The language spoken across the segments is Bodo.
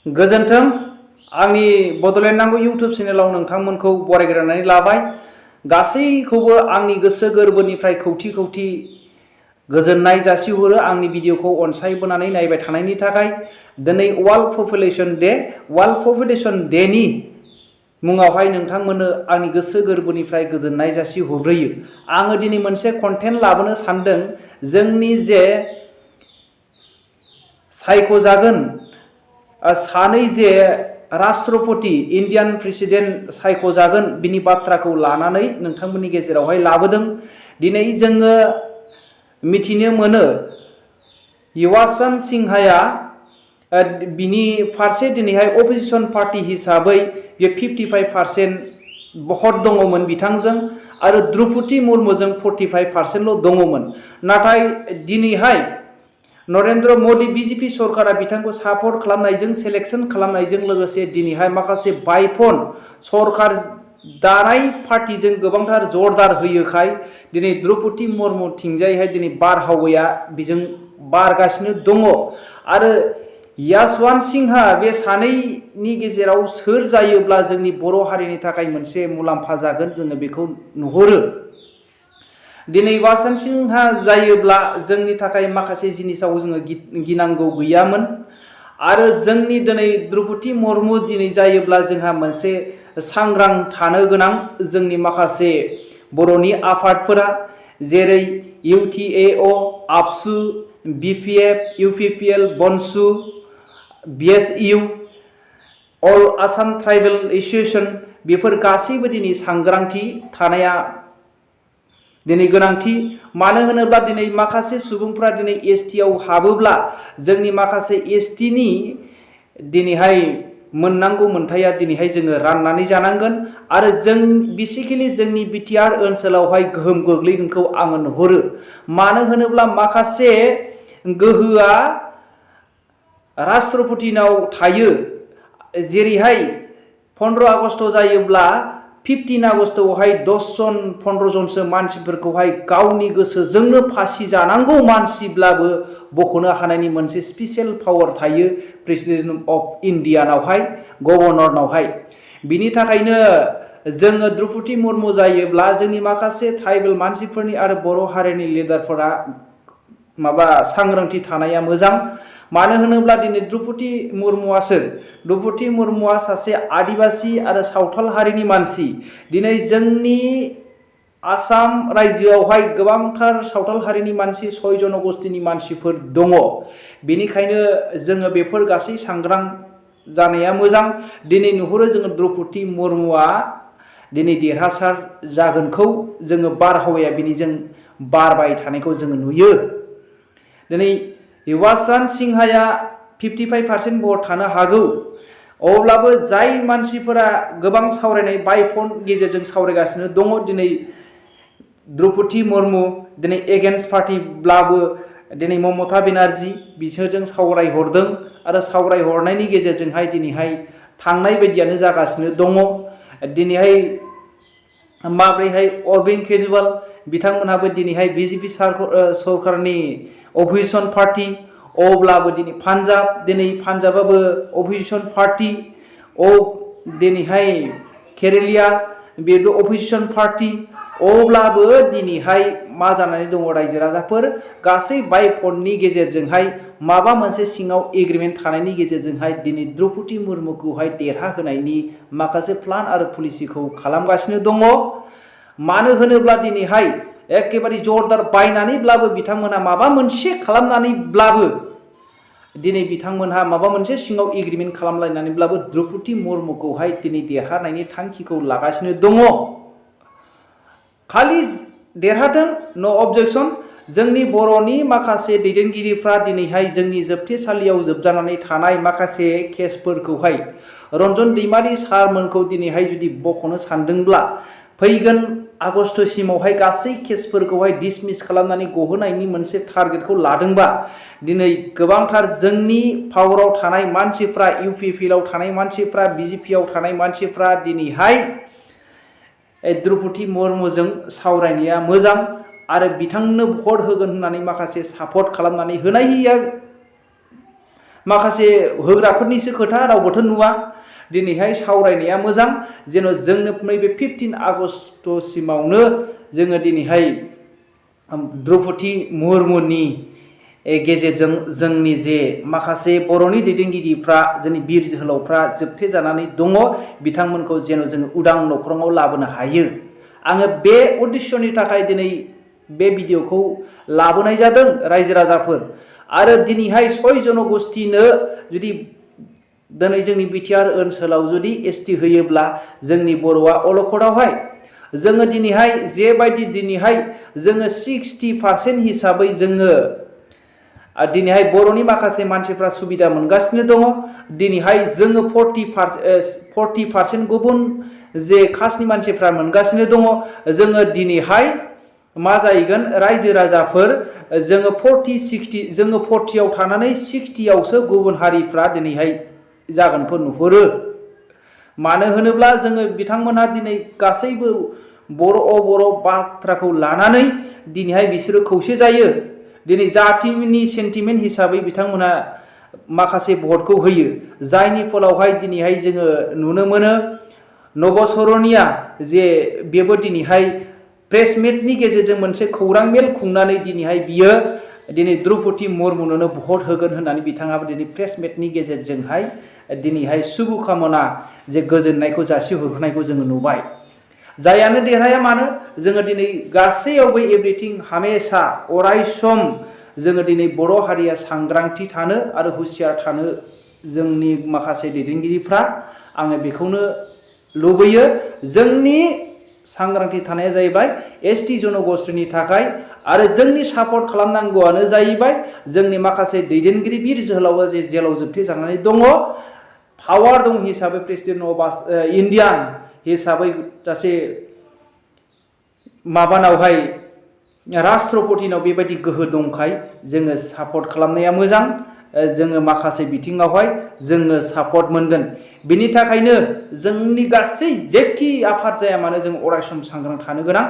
गोजोन्थों आंनि बड'लेण्ड इउट्यूब चेनेलाव नोंथांमोनखौ बरायग्रोनानै लाबाय। गासैखौबो आंनि गोसो गोरबोनिफ्राय खौथि खौथि गोजोननाय जासिहरो आंनि भिडिअखौ अनसायबोनानै नायबाय थानायनि थाखाय। दिनै वर्ल्ड पपुलेशन डे नि मुङावहाय नोंथांमोननो आंनि गोसो गोरबोनिफ्राय गोजोननाय जासिहरग्रोयो। आङो दिनै मोनसे कन्टेन्ट लाबोनो सानदों। जोंनि जे सायख'जागोन सानै जे राष्ट्रपति इन्डियान प्रेसिडेन्ट सायख'जागोन बिनि बाथ्राखौ लानानै नोंथांमोननि गेजेरावहाय लाबोदों। दिनै जोङो मिथिनो मोनो युवराज सिंहाया बिनि फारसे दिनैहाय अपोजिशन पार्टी हिसाबै बे 55% भट दङमोन बिथांजों, आरो द्रौपदी मुर्मुजों 45%ल' दङमोन। नाथाय दिनैहाय नरेन्द्र मोदी बीजेपी सरकारा बिथांखौ सापर्ट खालामनायजों सेलेक्शन खालामनायजों लोगोसे दिनैहाय माखासे बायफन सरकार दानाय पार्टीजों गोबांथार जरदार होयोखाय दिनै द्रौपदी मुर्मु थिंजायहाय दिनै बारहावाया बिजों बारगासिनो दङ। आरो यशवंत सिंहा बे सानैनि गेजेराव सोर जायोब्ला जोंनि बर' हारिनि थाखाय मोनसे मुलाम्फा जागोन जोङो बेखौ नुहुरो। दिनै यशवंत सिंहा जायोब्ला जोंनि थाखाय माखासे जिनिसाव जोङो गिनांगौ गैयामोन। आरो जोंनि दिनै द्रौपदी मुर्मु दिनै जायोब्ला जोंहा मोनसे सांग्रां थानो गोनां। जोंनि माखासे बर'नि आफादफोरा जेरै UTAO, आबसु, BPF, UPPL, बनसु, BSU, अल आसाम ट्राइबेल एसोसिएशन, बेफोर गासैबो दिनै सांग्रांथि थानाया दिनै गोनांथि। मानो होनोब्ला दिनै माखासे सुबुंफ्रा दिनै ST आव हाबोब्ला जोंनि माखासे ST नि दिनैहाय मोननांगौ मोनथाया दिनैहाय जोङो राननानै जानांगोन। आरो जों बेसिकेलि जोंनि BTR ओनसोलावहाय गोहोम गोग्लैगोनखौ आङो नुहुरो। मानो होनोब्ला माखासे गोहोआ राष्ट्रपतिनाव थायो। जेरैहाय 15 आगस्ट जायोब्ला 15 आगस्टआवहाय 10 जन 15 जनसो मानसिफोरखौहाय गावनि गोसोजोंनो फासि जानांगौ मानसिब्लाबो बख'नो हानायनि मोनसे स्पेशल पावार थायो प्रेसिडेन्ट अफ इन्डियानावहाय, गभर्नरनावहाय। बिनि थाखायनो जोङो द्रौपदी मुर्मु जायोब्ला जोंनि माखासे ट्राइबेल मानसिफोरनि आरो बर' हारिनि लिडारफोरा सांग्रांथि थानाया मोजां। मानो होनोब्ला दिनै द्रौपदी मुर्मुआ सासे आदिबासी आरो सावथाल हारिनि मानसि। दिनै जोंनि आसाम रायजोआवहाय गोबांथार सावथाल हारिनि मानसि, जन' गस्टिनि मानसिफोर दङ। बेनिखायनो जोङो बेफोर गासै सांग्रां जानाया मोजां। दिनै नुहुरो जोङो द्रौपदी मुर्मुआ दिनै देरहासार जागोनखौ जोङो बारहावाया बिनिजों बारबाय थानायखौ जोङो नुयो। दिनै यशवंत सिंहाया 55% भट थानो हागौ। अब्लाबो जाय मानसिफोरा गोबां सावरायनाय बायफन गेजेरजों सावरायगासिनो दङ दिनै द्रौपदी मुर्मु दिनै एगेन्स्ट पार्टीब्लाबो दिनै ममता बेनार्जी बिसोरजों सावरायहरदों। आरो सावरायहरनायनि गेजेरजोंहाय दिनैहाय थांनाय बायदियानो जागासिनो दङ। दिनैहाय माब्रैहाय अरबिंद केजरीवाल बिथांमोनहाबो दिनैहाय बीजेपी सरकारनि अपोजिशन पार्टी, अब्लाबो दिनै पान्जाबाबो अपोजिशन पार्टी, दिनैहाय केरेलिया बेबो अपोजिशन पार्टी। अब्लाबो दिनैहाय मा जानानै दङ रायजो राजाफोर गासै बायफननि गेजेरजोंहाय माबा मोनसे सिङाव एग्रिमेन्ट थानायनि गेजेरजोंहाय दिनै द्रौपदी मुर्मुखौहाय देरहाहोनायनि माखासे प्लान आरो पलिसिखौ खालामगासिनो दङ। मानो होनोब्ला दिनैहाय एखेबारे जरदार बायनानैब्लाबो बिथांमोनहा माबा मोनसे खालामनानैब्लाबो दिनै बिथांमोनहा माबा मोनसे सिङाव एग्रिमेन्ट खालामलायनानैब्लाबो द्रौपदी मुर्मुखौहाय दिनै देरहानायनि थांखिखौ लागासिनो दङ। खालि देरहाथों, नो अबजेक्शन। जोंनि बर'नि माखासे दैदेनगिरिफ्रा दिनैहाय जोंनि जोबथेसालियाव जोबजानानै थानाय माखासे केसफोरखौहाय रन्जन दैमारि सारमोनखौ दिनैहाय जुदि बख'नो सानदोंब्ला फैगोन आगस्टसिमावहाय गासै केसफोरखौहाय डिसमिस खालामनानै गहोनायनि मोनसे टारगेटखौ लादोंबा दिनै गोबांथार जोंनि पावाराव थानाय मानसिफ्रा, UPPआव थानाय मानसिफ्रा, BJPआव थानाय मानसिफ्रा दिनैहाय द्रौपदी मुर्मुजों सावरायनाया मोजां। आरो बिथांनो भट होगोन होननानै माखासे सापर्ट खालामनानै होनाया माखासे होग्राफोरनिसो खोथा रावबोथ' नुवा दिनैहाय सावरायनाया मोजां जेन' जोंनो नैबे 15 आगष्टसिमावनो जोङो दिनैहाय द्रौपदी मुर्मुनि गेजेरजों जोंनि जे माखासे बर'नि दैदेनगिरिफ्रा जोंनि बिर जोहोलावफ्रा जोबथेजानानै दङ बिथांमोनखौ जेन' जोङो उदां न'खराव लाबोनो हायो आङो बे उद्देश्यनि थाखाय दिनै बे भिडिअखौ लाबोनाय जादों रायजो राजाफोर आरो दिनैहाय 6 जनगोष्ठीनो जुदि दिनै जोंनि बिटिआर ओनसोलाव जुदि एसटि होयोब्ला जोंनि बर'आ अलखदावहाय जोङो दिनैहाय जेबायदि दिनैहाय जोङो 60% हिसाबै जोङो दिनैहाय बर'नि माखासे मानसिफ्रा सुबिदा मोनगासिनो दङ दिनैहाय जोङो 40% गुबुन जे कास्टनि मानसिफ्रा मोनगासिनो दङ जोङो दिनैहाय मा जाहैगोन रायजो राजाफोर जोङो 40-60 जोङो 40 आव थानानै 60 आवसो गुबुन हारिफ्रा दिनैहाय जागोनखौ नुहुरो मानो होनोब्ला जोङो बिथांमोनहा दिनै गासैबो बर' बाथ्राखौ लानानै दिनैहाय बिसोरो खौसे जायो दिनै जातिनि सेन्टिमेन्ट हिसाबै बिथांमोनहा माखासे भटखौ होयो जायनि फलावहाय दिनैहाय जोङो नुनो मोनो नबसरनिया जे बेबो दिनैहाय प्रेस मिटनि गेजेरजों मोनसे खौरां मेल खुंनानै दिनैहाय बियो दिनै द्रौपदी मुर्मुनो भट होगोन होननानै बिथाङाबो दिनै प्रेस मिटनि गेजेरजोंहाय दिनैहाय शुभकामना जे गोजोननायखौ जासिहरनायखौ जोङो नुबाय जायानो देरहाया मानो जोङो दिनै गासैयावबो एभ्रिथिं हामेशा अराय सम जोङो दिनै बर' हारिया सांग्रांथि थानो आरो हुसियार थानो जोंनि माखासे दैदेनगिरिफ्रा आङो बेखौनो लुबैयो जोंनि सांग्रांथि थानाया जाहैबाय एसटि जनगोष्ठीनि थाखाय आरो जोंनि सापर्ट खालामनांगौआनो जाहैबाय जोंनि माखासे दैदेनगिरि बिर जोहोलावा जे जेलाव जोबथे जानानै दङ पावार दं हिसाबै प्रेसिडेन्ट अफ इन्डिया हिसाबै सासे माबानावहाय राष्ट्रपतिनाव बेबायदि गोहो दंखाय जोङो सापर्ट खालामनाया मोजां जोङो माखासे बिथिङावहाय जोङो सापर्ट मोनगोन बेनि थाखायनो जोंनि गासै जेखि आफाद जाया मानो जों अरायसम सांग्रां थानो गोनां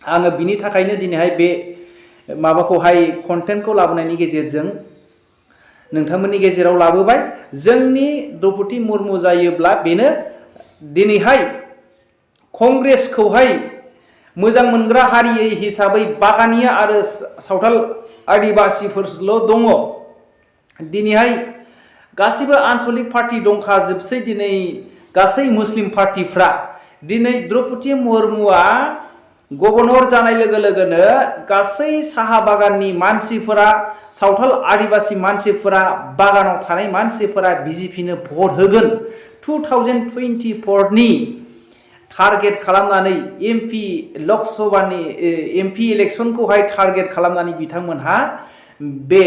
आङो बिनि थाखायनो दिनैहाय बे माबाखौहाय कन्टेन्टखौ लाबोनायनि गेजेरजों नोंथांमोननि गेजेराव लाबोबाय जोंनि द्रौपदी मुर्मु जायोब्ला बेनो दिनैहाय कंग्रेसखौहाय मोजां मोनग्रा हारि हिसाबै बागानिया आरो सावथाल आदिबासिफोरल' दङ दिनैहाय गासिबो आन्चलिक पार्टी दंखाजोबसै दिनै गासै मुस्लिम पार्टीफ्रा दिनै द्रौपदी मुर्मुआ गभर्नर जानाय लोगो लोगोनो गासै साहा बागाननि मानसिफोरा सावथाल आदिबासि मानसिफोरा बागानाव थानाय मानसिफोरा बिजेपिनो भट होगोन 2024 नि टारगेट खालामनानै एमपि लकसभानि एमपि इलेक्शनखौहाय टारगेट खालामनानै बिथांमोनहा बे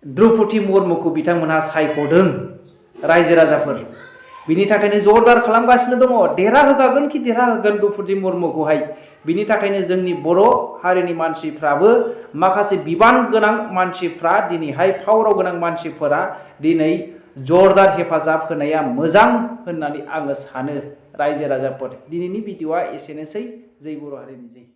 द्रौपदी मुर्मुखौ बिथांमोनहा सायख'दों रायजो राजाफोर बिनि थाखायनो जरदार खालामगासिनो दङ देरहाहोगागोन कि देरहाहोगोन द्रौपदी मुर्मुखौहाय बिनि थाखायनो जोंनि बर' हारिनि मानसिफ्राबो माखासे बिबान गोनां मानसिफ्रा दिनैहाय पावाराव गोनां मानसिफोरा दिनै जरदार हेफाजाब होनाया मोजां होननानै आङो सानो रायजो राजाफोर दिनैनि भिडिअआ एसेनोसै जै बर' हारिनि जै